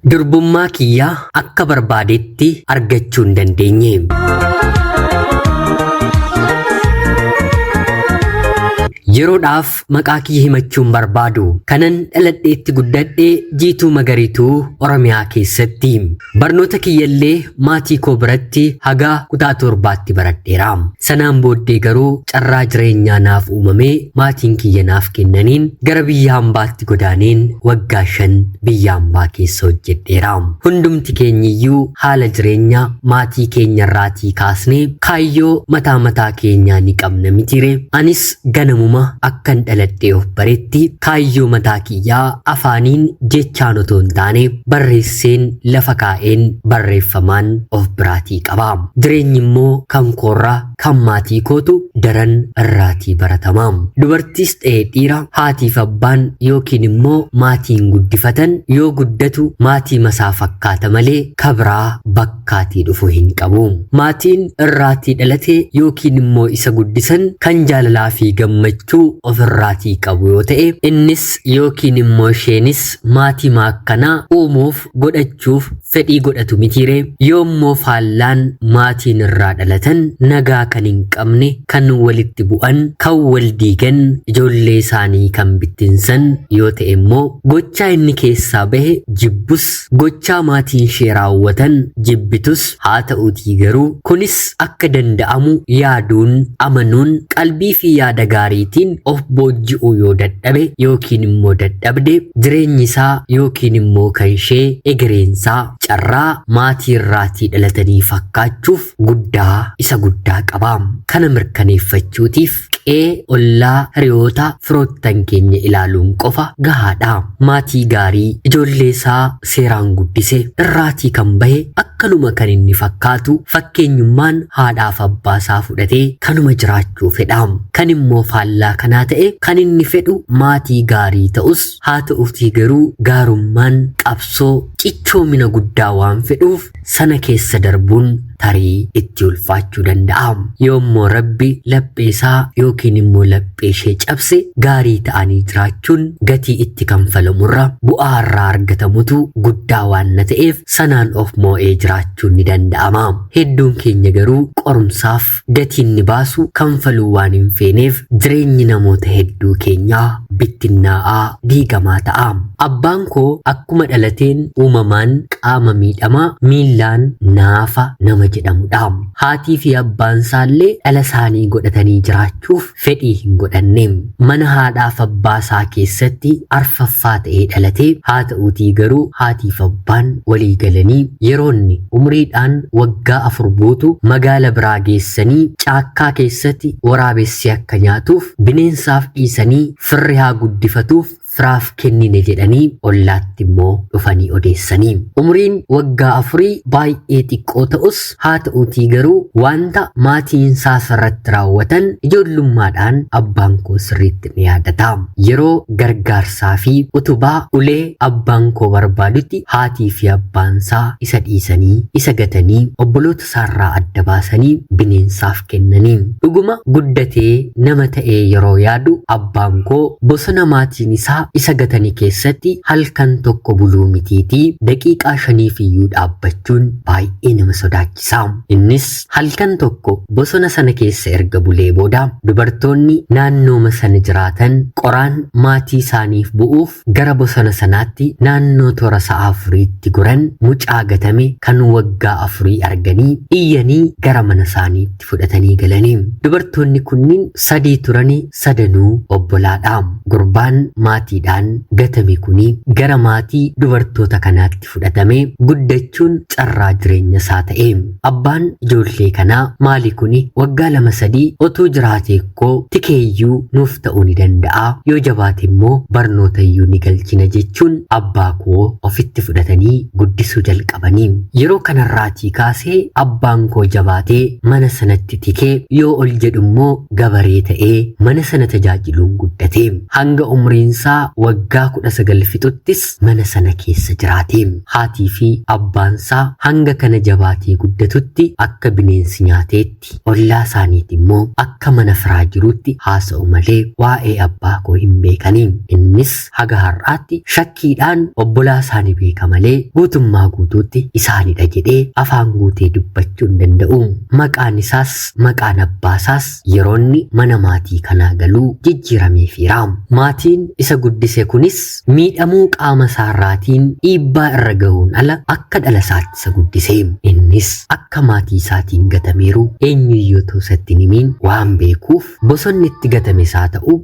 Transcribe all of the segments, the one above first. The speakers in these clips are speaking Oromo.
Durbummaa kiyya akka barbaadetti argachuu hin dandeenye. Yeroodhaaf maqaa kiyya himachuu hin barbaadu. Kanan dhaladheetti guddadhe Jiituu Magariituu Oromiyaa keessatti. Barnoota kiyyallee maatii koo biratti haga kutaa torbaatti baradheera. Sanaan booddee garuu carraa jireenyaa naaf uumamee maatiin kiyya naaf kennaniin gara biyya hambaatti godaaneen waggaa 5 biyya hambaa keessa hojjedheera. Hundumti keenyiyyuu haala jireenya maatii keenyarraatii kaasnee kaayyoo mataa mataa keenyaa ni qabna mitiire. Anis ganamuma akkan dhaladhee of baretti kaayyoo mataa kiyyaa afaaniin jechaan otoo hin taane barreesseen lafa kaa'een barreeffamaan of biraatii qaba. Jireenyi immoo kan koorra kan maatii kootu daran irraatii baratama. Dubartiis ta'ee dhiira haatiif abbaan yookiin immoo maatiin guddifatan yoo guddatu maatii masaa fakkaata malee kabraa bakkaatii dhufu hin qabu. Maatiin irraatii dhalate yookiin immoo isa guddisan kan jaalalaa fi gammachuu ofirraatii qabu yoo ta'e innis yookiin immoo isheenis maatii akkanaa uumuuf godhachuuf fedhii godhatu mitiire. Yoommoo faallaan maatiin irraa dhalatan nagaa kan hin qabne, kan walitti bu'an, kan wal diigan, ijoollee isaanii kan bittinsan yoo ta'e immoo gochaa inni keessaa bahe jibbus, gochaa maatiin ishee raawwatan jibbitus, haa ta'uutii garuu kunis akka danda'amu yaaduun, amanuun, qalbii fi yaada gaariitiin of boojji'uu yoo dadhabe yookiin immoo dadhabde, jireenyi isaa yookiin immoo kan ishee egereensaa carraa maatii irraatii dhalatanii fakkaachuuf guddaa isa guddaa qaba. Kana mirkaneeffachuutiif qe'ee, ollaa, hiriyoota, firoottan keenya ilaaluun qofa gahaadha. Maatii gaarii ijoollee isaa seeraan guddise irraatii kan bahe akkanuma kan inni fakkaatu fakkeenyummaan haadhaaf abbaa isaa fudhatee kanuma jiraachuu fedha. Kan immoo faallaa kanaa ta'e kan inni fedhu maatii gaarii ta'us, haa ta'uutii garuu gaarummaan qabsoo cichoomina guddaa waan fedhuuf sana keessa darbuun tarii itti ulfaachuu danda'a. Yoommoo Rabbi laphee isaa yookiin immoo laphee ishee cabse gaarii ta'anii jiraachuun gatii itti kanfalamurra bu'aa irraa argatamutu guddaa waan na ta'eef sanaan of moo'ee jiraachuun ni danda'ama. Hedduun keenya garuu qorumsaaf gatiin ni baasu kanfaluu waan hin feeneef jireenyi namoota hedduu keenyaa bittinnaa'aa diigamaa ta'a. Abbaan koo akkuma dhalateen uumamaan qaama miidhamaa, miillaan naafa nama jedhamudha. Haatii fi abbaan isaallee dhala isaanii godhatanii jiraachuuf fedhii hin godhanne. Mana haadhaaf abbaa isaa keessatti arfaffaa ta'ee dhalate. Haa ta'uutii garuu haatiif abbaan walii galanii yeroonni umriidhaan waggaa 4 guutu magaala biraa geessanii caakkaa keessatti waraabessi akka nyaatuuf bineensaaf dhiisanii firri haa guddifatuuf firaaf kennine jedhanii ollaatti immoo dhufanii odeessanii. Umriin waggaa afurii baay'ee xiqqoo ta'us, haa ta'uutii garuu wanta maatiin isaa irratti raawwatan ijoollummaadhaan abbaan koo sirriitti ni yaadata. Yeroo gargaarsaa fi utubaa ulee abbaan koo barbaadutti haatii fi abbaan isaa isa dhiisanii, isa gatanii, obboloota isaarraa adda baasanii bineensaaf kennanii. Dhuguma guddatee nama ta'ee yeroo yaadu abbaan koo bosona maatiin isaa isa gatanii keessatti halkan tokko buluu mitiitii daqiiqaa shaniif iyyuu dhaabbachuun baay'ee nama sodaachisa. Innis halkan tokko bosona sana keessa erga bulee booda dubartoonni naannooma sana jiraatan qoraan maatii isaaniif bu'uuf gara bosona sanaatti naannoo toora sa'a afuriitti goran mucaa gatame kan waggaa afurii arganii iyyanii gara mana isaaniitti fudhatanii galanii. Dubartoonni kunniin sadii turani, sadanuu obbolaadha. Gurbaan maatiidhaan gatame kuni gara maatii dubartoota kanaatti fudhatamee guddachuun carraa jireenya isaa ta'e. Abbaan ijoollee kanaa maali kuni, waggaa 2 3 otuu jiraatee koo tikeeyyuu nuuf ta'uu ni danda'a, yoo jabaate immoo barnoota iyyuu ni galchina jechuun abbaa koo ofitti fudhatanii guddisuu jalqabanii. Yeroo kanarraatii kaasee abbaan koo jabaatee mana sanatti tikee, yoo ol jedhu immoo gabaree ta'ee mana sana tajaajiluun guddate. Hanga umriinsaa isaa waggaa 19 fixuttis mana sana keessa jiraate. Haatii fi abbaansaa hanga kana jabaatee guddatutti akka bineensi nyaateetti, ollaa isaaniiti immoo akka mana firaa jirutti haasa'u malee waa'ee abbaa koo hin beekani. Innis haga har'aatti shakkiidhaan obbolaa isaanii beeka malee guutummaa guutuutti isaanidha jedhee afaan guutee dubbachuu hin danda'u. Maqaan isaas maqaan abbaasaas yeroonni mana maatii kanaa galuu jijjiirameefiira. Maatiin isa guddise kunis miidhamuu qaama isaarraatiin dhiibbaa irra gahuun ala akka dhala isaatti isa guddise. Innis akka maatii isaatiin gatameeru eenyuyyuu otoo isatti hin himiin waan beekuuf bosonni itti gatame isaa ta'u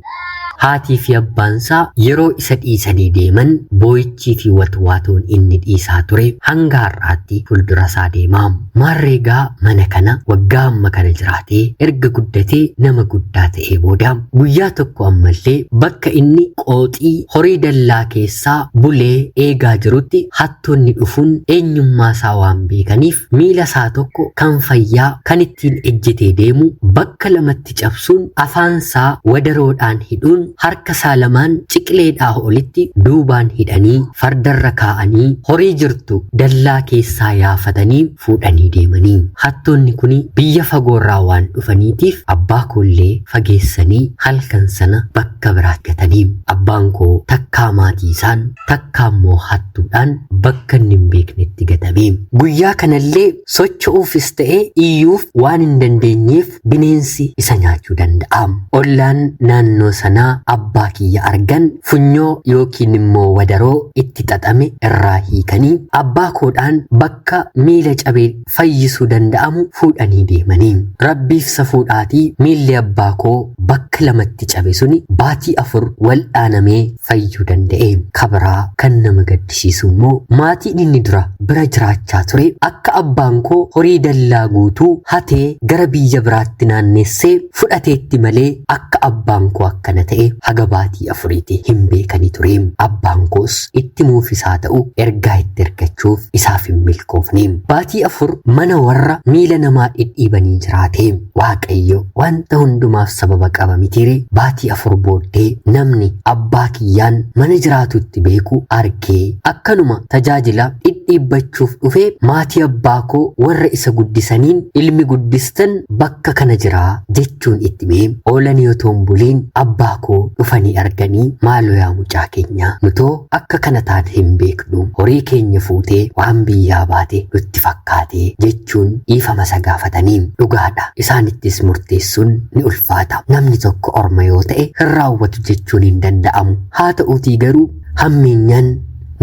haatii fi abbaansaa yeroo isa dhiisanii deeman boo'ichii fi watwaatoon inni dhiisaa ture hanga har'aatti fuuldura isaa deema. Maarreegaa mana kana waggaa amma kana jiraatee erga guddatee nama guddaa ta'ee booda guyyaa tokko ammallee bakka inni qooxii horii dallaa keessaa bulee eegaa jirutti hattoonni dhufuun eenyummaa isaa waan beekaniif miila isaa tokko kan fayyaa kan ittiin ejjetee deemu bakka lamatti cabsuun afaan isaa wadaroodhaan hidhuun harka isaa lamaan ciqileedhaa olitti duubaan hidhanii fardarra kaa'anii horii jirtu dallaa keessaa yaafatanii fuudhanii deemanii. Hattoonni kun biyya fagoorraa waan dhufaniitiif abbaa koollee fageessanii halkan sana bakka biraatti gatanii. Abbaan koo takkaa maatii isaan takkaa immoo hattuudhaan bakka inni hin beeknetti gatame. Guyyaa kanallee socho'uufis ta'e iyyuuf waan hin dandeenyeef bineensi isa nyaachuu danda'a. Ollaan naannoo sanaa abbaa kiyya argan funyoo yookiin immoo wadaroo itti xaxame irraa hiikanii abbaa koodhaan bakka miila cabee fayyisuu danda'amu fuudhanii deemanii. Rabbiif safuudhaatii miilli abbaa koo bakka lamatti cabe suni baatii 4 wal'aanamee fayyuu danda'e. Kabraa kan nama gaddisiisu immoo maatiin inni dura bira jiraachaa ture akka abbaan koo horii dallaa guutuu hatee gara biyya biraatti naannessee fudhateetti malee akka abbaan koo akkana ta'e haga baatii afuriiti hin beekani ture. Abbaan koos itti muuf isaa ta'u ergaa itti ergachuuf isaaf hin milkoofne. Baatii 4 mana warra miila namaa dhidhiibanii jiraate. Waaqayyo wanta hundumaaf sababa qaba mitiire. Baatii 4 booddee namni abbaa kiyyaan mana jiraatutti beeku argee akkanuma tajaajila dhidhiibbachuuf dhufee maatii abbaa koo warra isa guddisaniin ilmi guddistan bakka kana jiraa jechuun itti himee oolanii otoo hin buliin abbaa koo dhufanii arganii, "Maaloo yaa mucaa keenya, nutoo akka kana taate hin beeknu, horii keenya fuutee waan biyyaa baate nutti fakkaate," jechuun dhiifama isa gaafatanii. Dhugaadha, isaanittis murteessuun ni ulfaata. Namni tokko orma yoo ta'e hin raawwatu jechuun hin danda'amu. Haa ta'uutii garuu hammeenyaan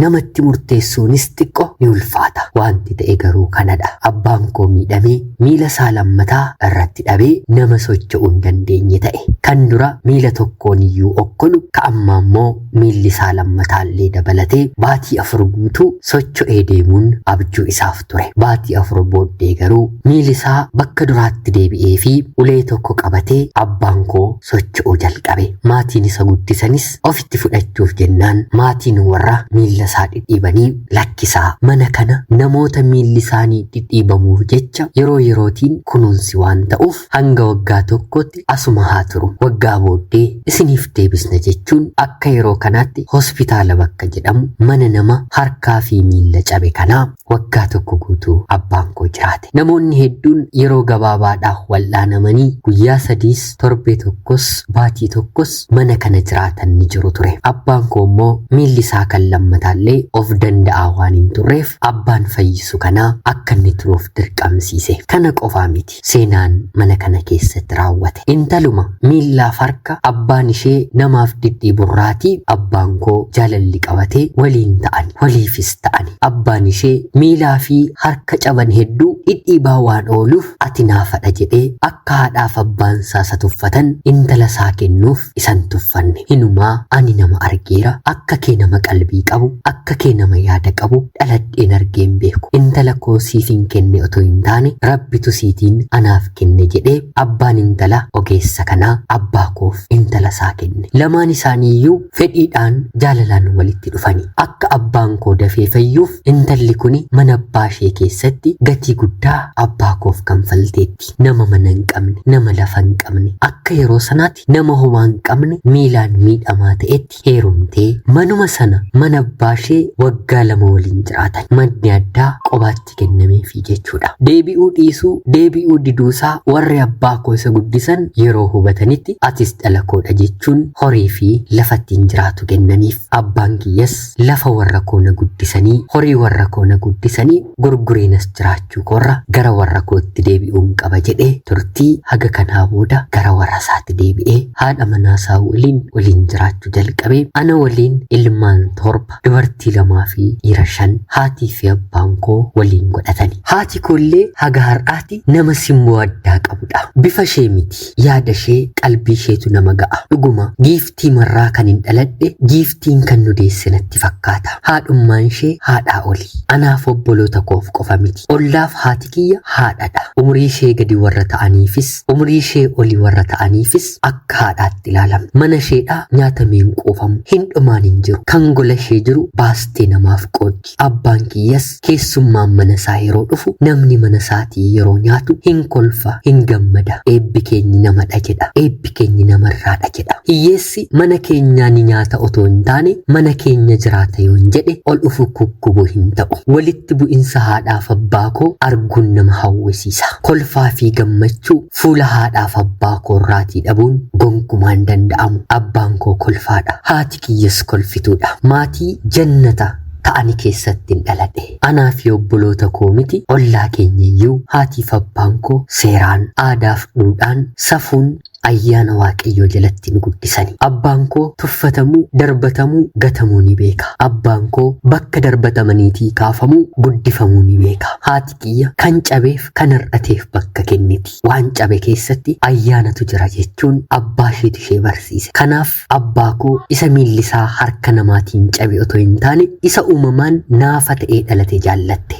namatti murteessuunis xiqqo ni ulfaata. Wanti ta'e garuu kanadha. Abbaan koo miidhamee miila isaa lammataa irratti dhabee nama socho'uu hin dandeenye ta'e. Kan dura miila tokkoon iyyuu okkolu ka amma immoo miilli isaa lammataallee dabalatee baatii 4 guutuu socho'ee deemuun abjuu isaaf ture. Baatii 4 booddee garuu miilli isaa bakka duraatti deebi'ee fi ulee tokko qabatee abbaan koo socho'uu jalqabe. Maatiin isa guddisanis ofitti fudhachuuf jennaan maatiin warra miilla isaa dhidhiibanii, "Lakkisaa, mana kana namoota miilli isaanii dhidhiibamuuf jecha yeroo yerootiin kunuunsi waan ta'uuf hanga waggaa tokkotti asuma haa turu, waggaa booddee isiniif deebisna," jechuun akka yeroo kanaatti hospitaala bakka jedhamu mana nama harkaa fi miilla cabe kanaa waggaa tokko guutuu abbaan koo jiraate. Namoonni hedduun yeroo gabaabaadhaaf wal'aanamanii guyyaa sadiis, torbee tokkos, baatii tokkos mana kana jiraatan ni jiru ture. Abbaan koo immoo miilli isaa kan lammataallee of danda'aa waan hin turreef abbaan fayyisu kanaa akka inni turuuf dirqamsiise. Kana qofaa miti seenaan mana kana keessatti raawwate. Intaluma miillaaf harka abbaan ishee namaaf dhidhiiburraatii abbaan koo jaalalli qabatee waliin ta'ani, waliifis ta'ani. Abbaan ishee miilaa fi harka caban hedduu dhidhiibaa waan ooluuf ati naafadha jedhee akka haadhaaf abbaan isaa isa tuffatan intala isaa kennuuf isan tuffanne. Hinumaa ani nama argeera, akka kee nama qalbii qabu Akka kee nama yaada qabu dhaladheen argee hin beeku. Intala koo siifin kenne otoo hin taane Rabbitu siitiin anaaf kenne jedhee abbaan intala ogeessa kanaa abbaa koof intala isaa kenne. Lamaan isaanii iyyuu fedhiidhaan jaalalaan walitti dhufani. Akka abbaan koo dafee fayyuuf intalli kuni mana abbaa ishee keessatti gatii guddaa abbaa koof kanfalteetti. Nama mana hin qabne, nama lafa hin qabne, akka yeroo sanaatti nama homaa hin qabne miilaan miidhamaa ta'etti heerumtee manuma sana mana abbaa ishee waggaa 2 waliin jiraatan. Manni addaa qobaatti kennameefii jechuudha. Deebi'uu dhiisuu, deebi'uu diduusaa warri abbaa koo isa guddisan yeroo hubatanitti atis dhala koodha jechuun horii fi lafa ittiin jiraatu kennaniif. Abbaan kiyyas lafa warra koo na guddisanii, horii warra koo na guddisanii gurgureenas jiraachuu koorra gara warra kootti deebi'uun qaba jedhee turtii haga kanaa booda gara warra isaatti deebi'ee haadha manaa isaa waliin waliin jiraachuu jalqabe. Ana waliin ilmaan 7, dubartii 2 fi dhiira 5 haatii fi abbaan koo waliin godhatani. Haati koollee haga har'aati nama simboo addaa qabudha. Bifa ishee miti, yaada ishee, qalbii isheetu nama ga'a. Dhuguma giiftii marraa kan hin dhaladhe, giiftiin kan nu deesse natti fakkaata. Haadhummaan ishee haadhaa oli. Anaaf obboloota koof qofa miti. Ollaaf haati kiyya haadhadha. Umurii ishee gadi warra ta'aniifis, umurii ishee oli warra ta'aniifis akka haadhaatti ilaalamti. Mana isheedhaa nyaatamee hin quufamu. Hin dhumaan hin jiru. Kan gola ishee jiru baastee namaaf qooddi. Abbaan kiyyas keessummaan mana isaa yeroo dhufu, namni mana isaatii yeroo nyaatu hin kolfa, hin gammada. Eebbi keenyi namadha jedha. Eebbi keenyi namarraadha jedha. Hiyyeessi mana keenyaa ni nyaata otoo hin taane mana keenya jiraata yoon jedhe ol ufu kukkubuu hin ta'u. Walitti bu'insa haadhaaf abbaa koo arguun nama hawwisiisa. Kolfaa fi gammachuu fuula haadhaaf abbaa koo irraatii dhabuun gonkumaa hin danda'amu. Abbaan koo kolfaadha. Haati kiyyas kolfituudha. Maatii jannata ta'ani keessattin dhaladhe. Anaa fi obboloota koo miti ollaa keenya iyyuu haatiif abbaan koo seeraan, aadaaf dhuudhaan, safuun ayyaana Waaqayyoo jalatti nu guddisani. Abbaan koo tuffatamuu, darbatamuu, gatamuu ni beeka. Abbaan koo bakka darbatamaniitii kaafamuu, guddifamuu ni beeka. Haati kiyya kan cabeef kan hir'ateef bakka kenniti. Waan cabe keessatti ayyaanatu jira jechuun abbaa isheetu ishee barsiise. Kanaaf abbaa koo isa miilli isaa harka namaatiin cabe otoo hin taane isa uumamaan naafa ta'ee dhalate jaallatte.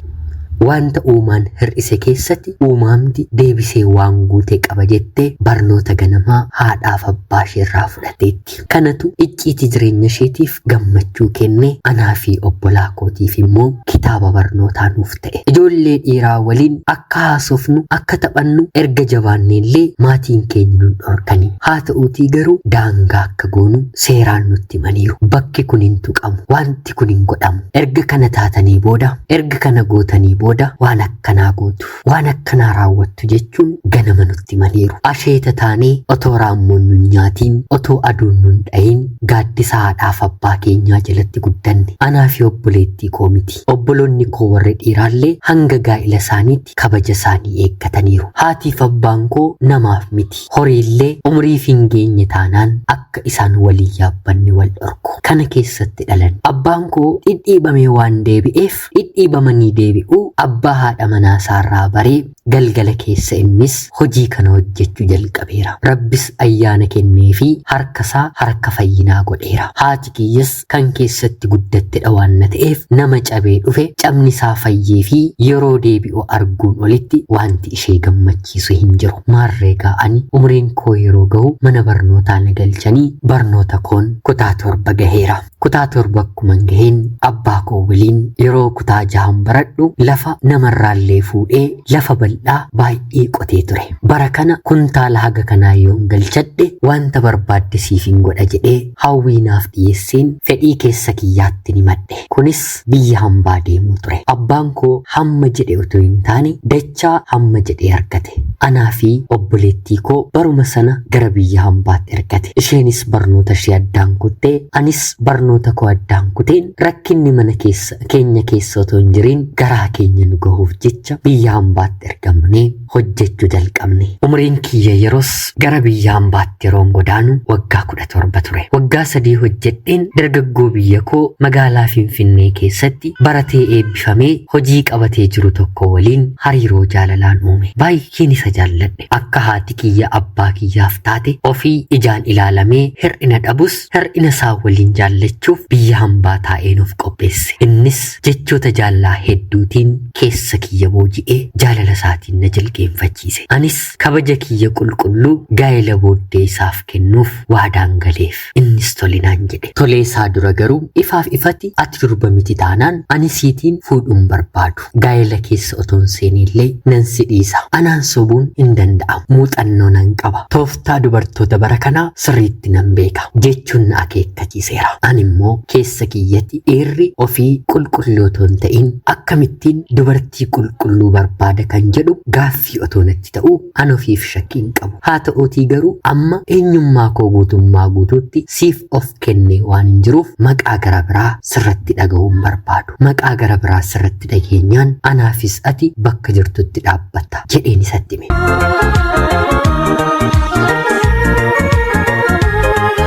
Wanta uumaan hir'ise keessatti uumaamti deebisee waan guute qaba jettee barnoota ganamaa haadhaaf abbaa isheerraa fudhateetti. Kanatu icciitii jireenya isheetiif gammachuu kenne anaa fi obbolaa kootiif immoo kitaaba barnootaa nuuf ta'e. Ijoollee dhiiraa waliin akka haasofnu, akka taphannu erga jabaanneellee maatiin keenya nun dhorkani. Haa ta'uutii garuu daangaa akka goonu seeraan nutti himaniiru. Bakki kun hin tuqamu, wanti kun hin godhamu. Erga kana taatanii booda, erga kana gootanii booda waan akkanaa gootu, waan akkanaa raawwattu jechuun ganama nutti himaniiru. Asheeta taanee otoo raammoon nun nyaatiin, otoo aduun nun dhahin gaaddisa haadhaaf abbaa keenyaa jalatti guddanne. Anaa fi obboleettii koo miti. Obboloonni koo warri dhiiraallee hanga gaa'ila isaaniitti kabaja isaanii eeggataniiru. Haatiif abbaan koo namaaf miti. Horiillee umriif hin geenye taanaan akka isaan wal hin yaabbanne wal dhorku. Kana keessatti dhalanne. Abbaan koo dhidhiibamee waan deebi'eef dhidhiibamanii deebi'uu abbaa haadha manaa isaarraa baree galgala keessa innis hojii kana hojjechuu jalqabeera. Rabbis ayyaana kenneefii harkasaa harka fayyinaa godheera. Haati kiyyas kan keessatti guddattedha waan na ta'eef nama cabee dhufe cabni isaa fayyeefii yeroo deebi'u arguun olitti wanti ishee gammachiisu hin jiru. Maarree egaa ani umriin koo yeroo gahu mana barnootaa na galchanii barnoota koon kutaa 7 gaheera. Kutaa 7 akkuman gaheen abbaa koo waliin yeroo kutaa jahan baradhu lafa namarraallee fuudhee lafa bal'aa baay'ee qotee ture. Bara kana kuntaala haga kanaa yoon galchadhe wanta barbaadde siifin godha jedhee hawwii naaf dhiyeesseen fedhii keessa kiyyaatti ni madde. Kunis biyya hambaa deemuu ture. Abbaan koo hamma jedhe utuu hin taane dachaa hamma jedhee argate. Anaa fi obboleettii koo baruma sana gara biyya hambaatti ergate. Isheenis barnoota ishee addaan kuttee anis barnoota koo addaan kuteen rakkinni mana keessa keenya keessa otoo hin jiriin garaa keenya nu gahuuf jecha biyya hambaatti ergamnee hojjechuu jalqabne. Umriin kiyya yeroos gara biyya hambaatti yeroon godaanu waggaa 17 ture. Waggaa 3 hojjedheen dargaggoo biyya koo magaalaa Finfinnee keessatti baratee eebbifamee hojii qabatee jiru tokko waliin hariiroo jaalalaan uume. Baay'een isa jaalladhe. Akka haati kiyya abbaa kiyyaaf taate ofii ijaan ilaalamee hir'ina dhabus hir'ina isaa waliin jaallachuuf biyya hambaa taa'een of qopheesse. Innis jechoota jaallaa hedduutiin keessa kiyya booji'ee jaalala isaatiin na jilgeenfachiise. Anis kabaja kiyya qulqulluu gaa'ela booddee isaaf kennuuf waadaan galeef. Innis tole naan jedhe. Tolee isaa dura garuu ifaaf ifatti ati durba miti taanaan ani siitiin fuudhuun barbaadu. Gaa'ela keessa otoon seenillee nan si dhiisa. Anaan sobuun hin danda'amu. Muuxannoo nan qaba. Tooftaa dubartoota bara kanaa sirriitti nan beeka jechuun na akeekkachiiseera. Ani immoo keessa kiyyatti dhiirri ofii qulqulluu otoo hin ta'in akkamittiin dubartii qulqulluu barbaada kan jedhu gaaffii otoo natti ta'u an ofiif shakkii hin qabu. Haa ta'uutii garuu amma eenyummaa koo guutummaa guutuutti siif of kennee waan hin jiruuf maqaa gara biraa sirratti dhaga'uu hin barbaadu. Maqaa gara biraa sirratti dhageenyaan anaafis ati bakka jirtutti dhaabbatta jedheen isatti hime.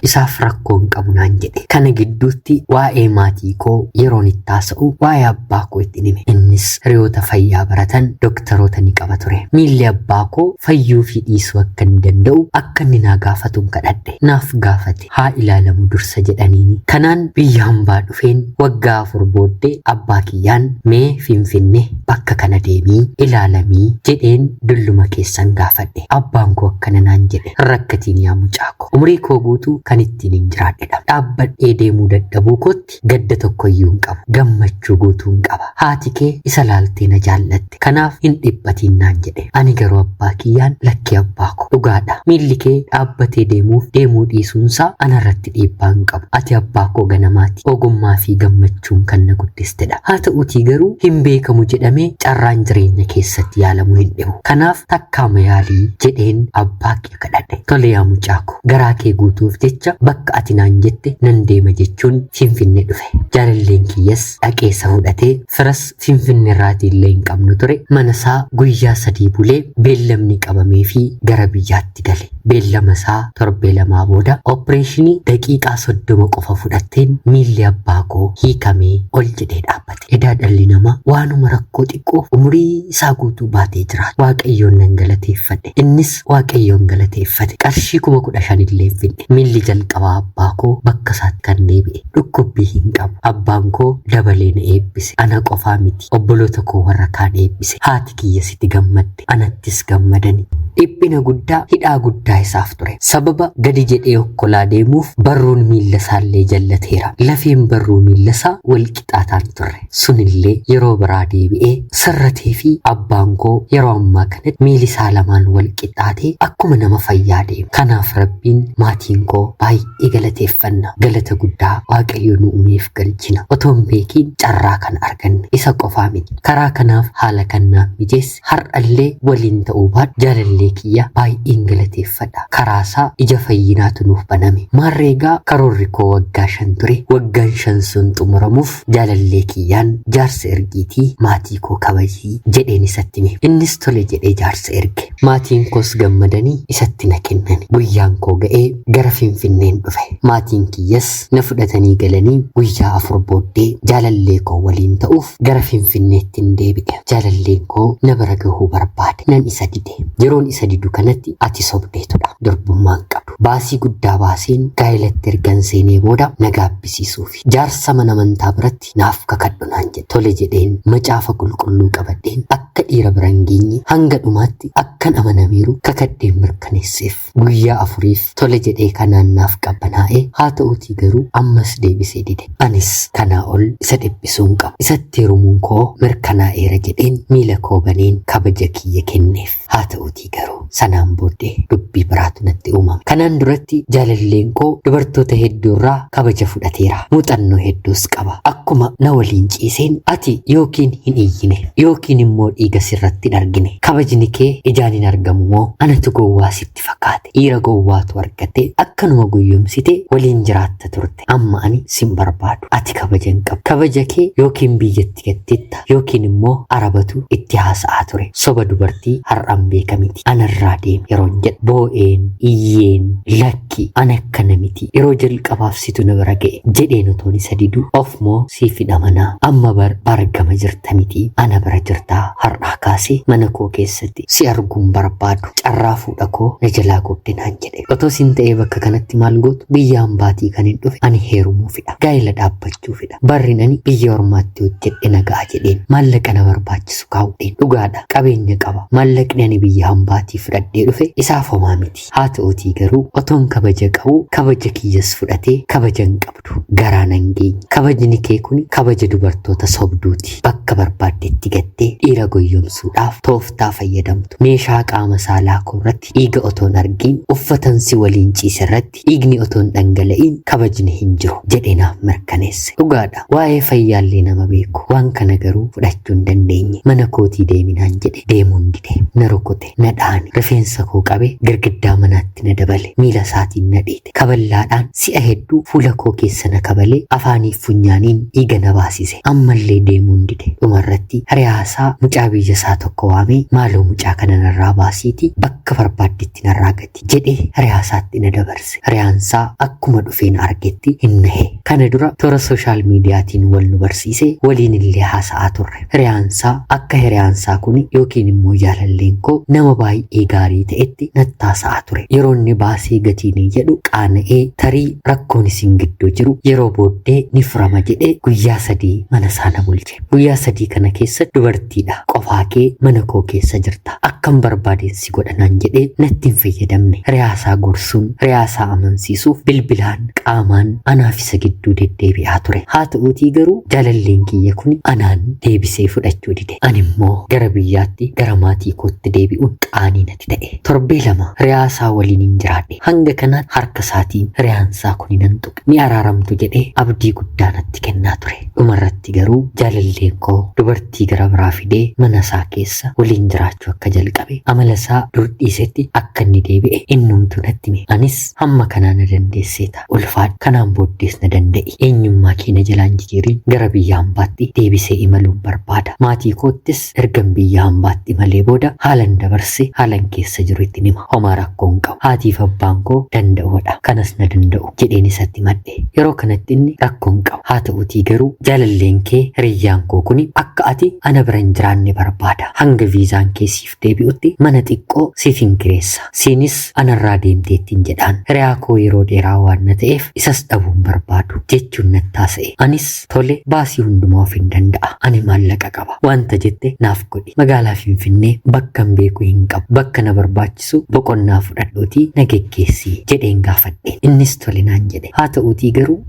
Isaaf rakkoo hin qabu naan jedhe. Kana gidduutti waa'ee maatii koo yeroon itti haasa'u waa'ee abbaa koo itti hime. Innis hiriyoota fayyaa baratan dooktaroota ni qaba ture. Miilli abbaa koo fayyuu fi dhiisuu akka inni danda'u akka inni naa gaafatuun kadhadhe. Naaf gaafate haa ilaalamu dursa jedhaniini. Kanaan biyya hambaa dhufeen waggaa 4 booddee abbaa kiyyaan mee Finfinne bakka kana deemii ilaalamii jedheen dulluma keessan gaafadhe. Abbaan koo akkana naan jedhe. Rakkatiin yaa mucaa koo. Umurii koo guutuu kan ittiin hin jiraadhedha. Dhaabbadhee deemuu dadhabuu kootti gadda tokkoyyuu hin qabu. Gammachuu guutuu hin qaba. Haati kee isa laaltee na jaallatte. Kanaaf hin dhiphatiin naan jedhe. Ani garuu abbaa kiyyaan lakkii abbaa koo. Dhugaadha. Miilli kee dhaabbatee deemuuf deemuu dhiisuunsaa anarratti dhiibbaa hin qabu. Ati abbaa koo ganamaati. Ogummaa fi gammachuun kan na guddistedha. Haa ta'uutii garuu hin beekamu jedhamee carraan jireenya keessatti yaalamuu hin dhibu. Kanaaf takkaama yaalii jedheen abbaa kee kadhadhe. Tole yaa mucaa koo garaa kee guutuuf jecha bakka ati naan jette nan deema jechuun Finfinne dhufe. Jaalalleen kiyyas dhaqee isa fudhatee firas Finfinne irraatii illee hin qabnu ture. Mana isaa guyyaa 3 bulee beellamni qabamee fi gara biyyaatti gale. Beellama isaa torbee 2 booda opereeshinii daqiiqaa 30 qofa fudhatteen miilli abbaa koo hiikamee ol jedhee dhaabbate. Edaa dhalli namaa waanuma rakkoo xiqqoof umurii isaa guutuu baatee jiraata. Waaqayyoon nan galateeffadhe. Innis Waaqayyoon galateeffate. Qarshii 15,000 illee hin finne. Miilli jalqabaa abbaa koo bakka isaatti kan deebi'e. Dhukkubbii hin qabu. Abbaan koo dabalee na eebbise. Ana qofaa miti. Obboloota koo warra kaan eebbise. Haati kiyya sitti gammadde. Anattis gammadani. Dhiphina guddaa, hidhaa guddaa isaaf ture. Sababa gadi jedhee okkolaa deemuuf barruun miilla isaallee jallateera. Lafeen barruu miilla isaa wal qixaataan turre. Sunillee yeroo biraa deebi'ee sirratee fi abbaan koo yeroo ammaa kanatti miilli isaa lamaan wal qixxaatee akkuma nama fayyaa deema. Kanaaf Rabbiin maatiin koo baay'ee galateeffanna. Galata guddaa Waaqayyo nu uumeef galchina. Otoo hin beekiin carraa kana arganne. Isa qofaa miti. Karaa kanaaf haala kan naaf mijeesse har'allee waliin ta'uu baadhu jaalallee kiyya baay'een galateeffadha. Karaa isaa ija fayyinaatu nuuf baname. Maarree egaa karoorri koo waggaa 5 ture. Waggaan 5 sun xumuramuuf jaalallee kiyyaan jaarsa ergiitii maatii koo kabajii jedheen isatti hime. Innis tole jedhee jaarsa erge. Maatiin koos gammadanii isatti na kennani. Guyyaan koo ga'ee gara Finfinneen dhufe. Maatiin kiyyas na fudhatanii galanii guyyaa 4 booddee jaalallee koo waliin ta'uuf gara Finfinneettin deebi'e. Jaalalleen koo na bira gahuu barbaade. Nan isa dide. Yeroon isa didu kanatti ati sobdeetudha. Durbummaan qabdu. Baasii guddaa baaseen gaa'elatti ergan seenee booda na gaabbisiisuufi. Jaarsa mana amantaa biratti naaf kakadhu naan jedhe. Tole jedheen macaafa qulqulluu qabadheen akka dhiira bira hin geenye hanga dhumaatti akkan amanameeru kakadheen mirkaneesseef. Guyyaa 4f tole jedhee kanaan naaf qabbanaa'e. Haa ta'uutii garuu ammas deebisee dide. Anis kanaa ol isa dhiphisuu hin qabu. Isatti heerumuun koo mirkanaa'eera jedheen miila koo baneen kabaja kiyya kenneef. Haa ta'uutii garuu sanaan booddee dubbii biraatu natti uumame. Kanaan duratti jaalalleen koo dubartoota hedduurraa kabaja fudhateera. Muuxannoo hedduus qaba. Akkuma na waliin ciiseen ati yookiin hin iyyine yookiin immoo dhiiga sirratti hin argine. Kabajni kee ijaan hin argamu moo anatu gowwaa sitti fakkaate? Dhiira gowwaatu argate akkanuma guyyoomsite waliin jiraatta turte. Amma ani sin barbaadu. Ati kabaja hin qabdu. Kabaja kee yookiin biyyatti gattetta yookiin immoo arabatu itti haasa'aa ture. Soba dubartii har'a har'aan beeka miti. Anarraa deemi yeroon jedhu boo'een iyyeen lakki ana akkana miti yeroo jalqabaaf situ na bira ga'e jedheen otoon isa didu of moo siif hin amanaa amma bar bargama jirta miti ana bira jirtaa har'aa kaasee mana koo keessatti si arguun barbaadu carraa fuudha koo na jalaa gobdinaan jedhe. Otoo sin ta'ee bakka kanatti maal gootu biyya hambaatii kan hin dhufe ani heerumuufidha. Gaa'ela dhaabbachuufidha. Barrin ani biyya ormaatti hojjedhe nagaa jedheen maallaqa na barbaachisu kaawwadheen dhugaadha qabeenya qaba maallaqni ani biyya hambaatii fudhadhee dhufe isaaf homaa miti. Haa ta'uutii garuu otoon kabaja qabu kabaja kiyyas fudhatee kabaja hin qabdu garaa nan geenye. Kabajni kee kun kabaja dubartoota sobduuti. Bakka barbaaddetti gattee dhiira goyyomsuudhaaf tooftaa fayyadamtu. Meeshaa qaama saalaa koo irratti dhiiga otoon argin uffatan si waliin ciise irratti dhiigni otoon dhangala'in kabajni hin jiru jedhee naaf mirkaneesse. Dhugaadha waa'ee fayyaallee nama beeku waan kana garuu fudhachuu hin dandeenye. Mana kootii deeminaan jedhe deemuun dide. Na rukute, na dhaane, rifeensa koo qabe girgiddaa manaatti na dabale, miila isaatiin na dhiite. Kaballaadhaan si'a hedduu fuula koo keessa na kabalee afaaniif funyaaniin dhiiga na baasise. Ammallee deemuun dide. Dhumarratti hiriyaasaa mucaa biyya isaa tokko waamee maaloo mucaa kana narraa baasiitii bakka barbaaddetti narraa gati jedhee hiriyaasaatti na dabarse. Hiriyaansaa akkuma dhufeen argetti hin nahe. Kana dura toora sooshaal miidiyaatiin wal nu barsiise waliin illee haasa'aa turre. Hiriyaansaa akka hiriyaansaa kun yookiin immoo jaalalleen koo nama baay'ee gaarii ta'etti natti haasa'aa ture. Yeroo inni baasee gatiinii jedhu qaana'ee tarii rakkoon isin gidduu jiru yeroo booddee ni furama jedhee guyyaa 3 mana isaa na bulche. Guyyaa 3 kana keessa dubartiidha. Qofaa kee mana koo keessa jirta. Akkam barbaadeen si godha naan jedhee natti hin fayyadamne. Hiriyaasaa gorsuun, hiriyaasaa amansiisuuf bilbilaan qaamaan anaaf isa gidduu deddeebi'aa ture. Haa ta'uutii garuu jaalalleen kiyya kun anaan deebisee fudhachuu dide. Ani immoo gara biyyaatti gara maatii kootti deebi'uun qaanii natti ta'e. Torbee 2 hiriyaasaa waliin hin jiraadhe. Hanga kanaatti harka isaatiin hiriyaansaa kun nan tuqe. Ni araaramtu jedhee abdii guddaa natti kennaa ture. Dhumarratti garuu jaalalleen koo dubartii gara biraa fidee mana isaa keessa waliin jiraachuu akka jalqabe amala isaa dur dhiisetti akka inni deebi'e innumtu natti hime. Anis hamma kanaa na dandeesseeta. Ulfaadhu kanaan booddees na danda'i. Eenyummaa kee na jalaan jijjiiriin gara biyya hambaatti deebisee imaluun barbaada. Maatii koottis ergan biyya hambaatti imalee booda haalan dabarse haalan keessa jiru itti hima. Homaa rakkoo hin qabu. Haatiif abbaan koo danda'oodha. Kanas na danda'u jedheen isatti madde. Yeroo kanatti inni rakkoo hin qabu. Haa ta'uutii garuu jaalalleen kee hiriyyaan koo kuni akka ati ana bira hin jiraanne barbaada. Hanga viizaan kee siif deebi'utti mana xiqqoo siif hin kireessa. Siinis anarraa deemteettiin jedhaan. Hiriyaa koo yeroo dheeraa waan na ta'eef isas dhabuun barbaadu jechuun natti haasa'e. Anis tole baasii hundumaa of hin danda'a. Ani maallaqa qaba. Wanta jette naaf godhi. Magaalaa Finfinnee bakka hin beeku hin qabu. Bakka na barbaachisu boqonnaa fudhadhuutii na geggeessi jedheen gaafadhe. Innis tole naan jedhe. Haa ta'uutii garuu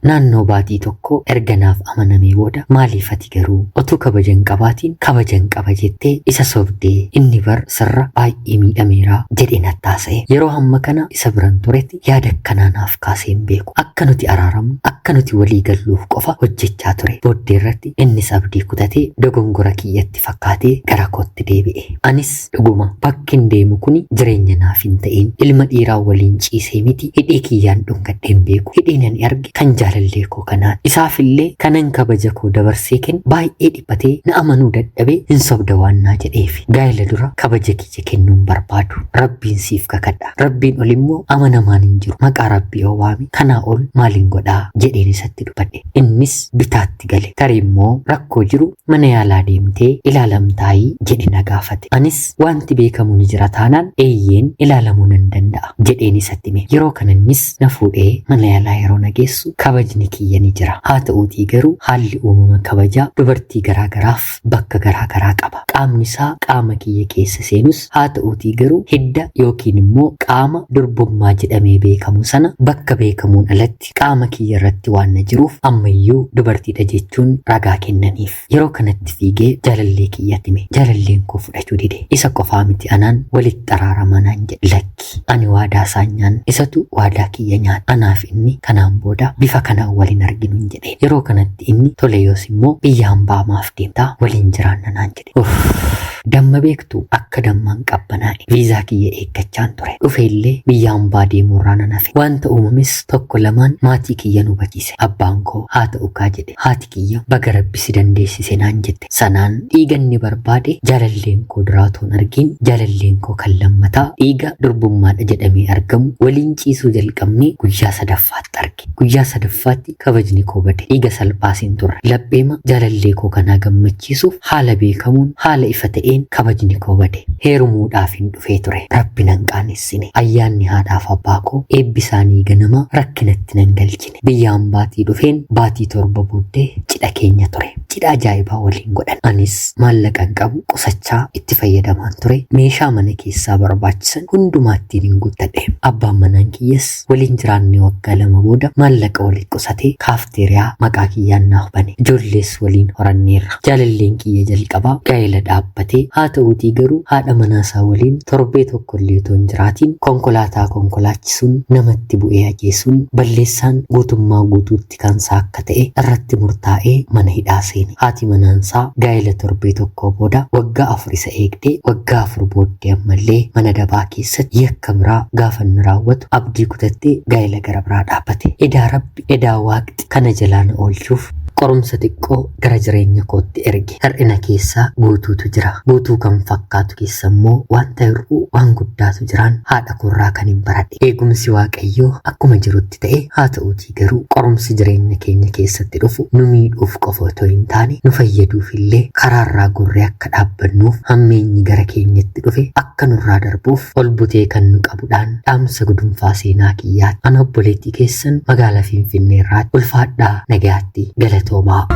naannoo baatii tokko erga naaf amanamee booda maaliif ati garuu otuu kabaja hin qabaatiin kabaja hin qaba jettee isa sobdee inni bar sirra baay'ee miidhameera jedhe natti haasa'e. Yeroo hamma kana isa biran turetti yaada akkanaa naaf kaasee hin beeku. Akka nuti araaramnu akka nuti walii galluuf qofa hojjechaa ture. Booddee irratti innis abdii kutatee dogongora kiyyatti fakkaatee gara kootti deebi'e. Anis dhuguma bakki hin deemu kuni jireenya naaf hin ta'in. Ilma dhiiraa waliin ciisee miti hidhii kiyyaan dhungadhee hin beeku. Hidhiin ani arge kan jaalallee koo kanaa. Isaafillee kanan kabaja koo dabarsee kennu baay'ee dhiphatee na amanuu dadhabee hin sobda waan naa jedheef. Gaa'ela dura kabaja kiyya kennuun barbaadu. Rabbiin siif kakadha. Rabbiin ol immoo amanamaan hin jiru. Maqaa Rabbii yoo waame kanaa ol maaliin godhaa jedheen isatti dubbadhe. Innis bitaatti gale. Tarii immoo rakkoo jiru mana yaalaa deemtee ilaalamtaayii jedhe na gaafate. Anis wanti beekamu ni jira taanaan eeyyeen ilaalamuu nan danda'a jedheen isatti hime. Yeroo kana innis na fuudhee mana yaalaa yeroo na geessu kabajni kiyya ni jira. Haa ta'uutii garuu haalli uumama kabajaa dubartii garaagaraaf bakka garaagaraa qaba. Qaamni isaa qaama kiyya keessa seenus haa ta'uutii garuu hidda yookiin immoo qaama durbummaa jedhamee beekamu sana bakka beekamuun alatti qaama kiyya irratti waan na jiruuf ammayyuu dubartiidha jechuun ragaa kennaniif. Yeroo kanatti fiigee jaalallee kiyyatti hime. Jaalalleen koo fudhachuu dide. Isa qofaa miti anaan walitti araaramaa naan jedhe. Lakki ani waadaa isaan nyaanne isatu waadaa kiyya nyaata. Anaaf inni kanaan booda bifa kanaan waliin arginu hin jedheen. Yeroo kanatti inni tole yoos immoo biyya hambaa maaf deemtaa waliin jiraanna naan jedhe. Uff! Damma beektu akka dammaan qabbanaa'e. Viizaa kiyya eeggachaan ture. Dhufe illee biyya hambaa deemuurraa nan hafe. Wanta uumames tokko lamaan maatii kiyya nu hubachiise. Abbaan koo haa ta'u kaa jedhe. Haati kiyya baga rabbi si dandeessise naan jette. Sanaan dhiiga inni barbaade jaalalleen koo duraa otoo hin argiin jaalalleen koo kan lammataa dhiiga durbummaadha jedhamee argamu waliin ciisuu jalqabnee guyyaa sadaffaatti arge. Guyyaa sadaffaatti kabajni koo bade. Dhiiga salphaas hin turre. Lapheema jaalallee koo kanaa gammachiisuuf haala beekamuun haala ifa ta'een kabajni koo bade. Heerumuudhaaf hin dhufee ture. Rabbi nan qaanessine. Ayyaanni haadhaaf abbaa koo eebbi isaanii ganamaa rakkinatti nan galchine. Biyya hambaatii dhufeen baatii 7 booddee cidha keenya ture. Cidha ajaa'ibaa waliin godhan. Anis maallaqan qabu qusachaa itti fayyadamaan ture. Meeshaa mana keessaa barbaachisan hundumaa ittiin hin guuttadhe. Abbaan manaan kiyyas waliin jiraannee waggaa 2 booda maallaqa waliin qusatee kaafteeriyaa maqaa kiyyaan naaf bane. Ijoollees waliin horanneerra. Jaalalleen kiyya jalqabaa gaa'ela dhaabbatee haa ta'uutii garuu haadha manaasaa waliin torbee tokko illee otoo hin jiraatiin konkolaataa konkolaachisuun namatti bu'ee ajjeesuun balleessaan guutummaa guutuutti kansaa akka ta'e irratti murtaa'ee mana hidhaa seene. Haati manaansaa gaa'ela torbee tokkoo booda waggaa 4 isa eegdee waggaa 4 booddee ammallee mana dabaa keessatti yakka biraa gaafa inni raawwatu abdii kutattee gaa'ela gara biraa dhaabbate. Edaa Rabbi, edaa Waaqxi kana jalaa na oolchuuf qorumsa xiqqoo gara jireenya kootti erge. Hir'ina keessa guutuutu jira. Guutuu kan fakkaatu keessa immoo wanta hir'uu waan guddaatu jiraan haadha koorraa kan hin baradhe. Eegumsi Waaqayyoo akkuma jirutti ta'e haa ta'uutii garuu qorumsi jireenya keenya keessatti dhufu nu miidhuuf qofa otoo hin taane nu fayyaduuf illee karaarraa gorree akka dhaabbannuuf hammeenyi gara keenyatti dhufe akka nurraa darbuuf ol butee kan nu qabudhaan dhaamsa gudunfaa seenaa kiyyaatti. Ana obboleettii keessan magaalaa Finfinnee irraatti ulfaadhaa nagayaatti galatoomaa.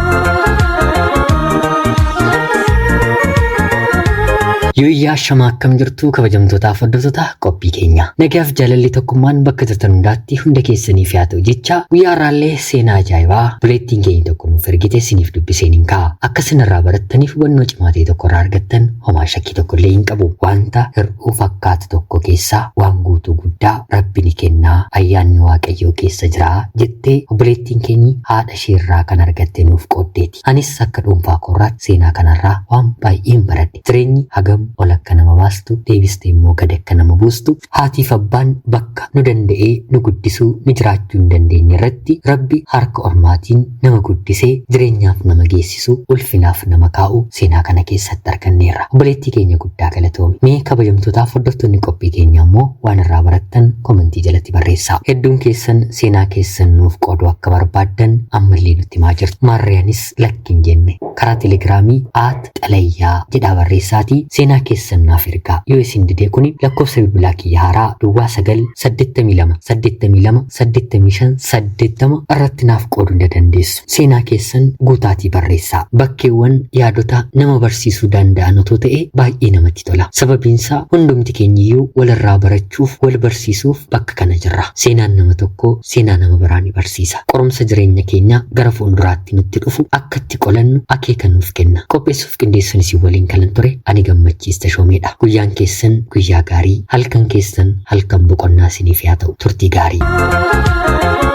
Yooyyaa shamaa akkam jirtu kabajamtootaaf hordoftoota qophii keenya. Nagaaf jaalalli tokkummaan bakka jirtan hundaatti hunda keessaniif haa ta'u jecha guyyaa har'aallee seenaa ajaa'ibaa buleettiin keenya tokko nuuf ergite isiniif dubbiseen hin ka'a. Akka isinirraa barattaniif hubannoo cimaa ta'e tokko irraa argattan homaa shakkii tokko illee hin qabu. Wanta hir'uu fakkaatu tokko keessaa waan guutuu guddaa Rabbi ni kennaa ayyaanni Waaqayyoo keessa jira jettee obboleettiin keenyi haadha isheerraa kan argatte nuuf qooddeeti. Anis akka dhuunfaa koorraatti seenaa kanarraa waan baay'een baradhe. Jireenyi hagam ol akka nama baastu, deebistee immoo gad akka nama buustu, haatiif abbaan bakka nu danda'ee nu guddisuu nu jiraachuu hin dandeenye irratti Rabbi harka ormaatiin nama guddisee jireenyaaf nama geessisu, ulfinaaf nama kaa'u seenaa kana keessatti arganneerra. Obboleettii keenya guddaa galatoomi. Mee kabajamtootaaf hordoftoonni qophii keenyaa immoo waan irraa barattan komentii jalatti barreessaa. Hedduun keessan seenaa keessan nuuf qooduu akka barbaaddan ammallee nutti himaa jirtu. Maarree anis lakki hin jenne. Karaa telegiraamii at xalayyaa jedhaa barreessaatii seenaa keessan naaf ergaa. Yoo isin didee kuni lakkoofsa bilbilaa kiyya haaraa duwwaa 9 82 82 85 80 irratti naaf qooduu ni dandeessu. Seenaa keessan guutaatii barreessaa. Bakkeewwan yaadota nama barsiisuu danda'an otoo ta'e baay'ee namatti tola. Sababiinsaa hundumti keenyiyyuu walirraa barachuuf, wal barsiisuuf bakka kana jirra. Seenaan nama tokkoo seenaa nama biraa ni barsiisa. Qorumsa jireenya keenyaa gara fuulduraatti nutti dhufu akka itti qolannu akeeka nuuf kenna. Qopheessuuf qindeessuun isin waliin kanan ture ani Gammachiis Tashoomeedha. Guyyaan keessan guyyaa gaarii, halkan keessan halkan boqonnaa isiniif yaa ta'u. Turtii gaarii.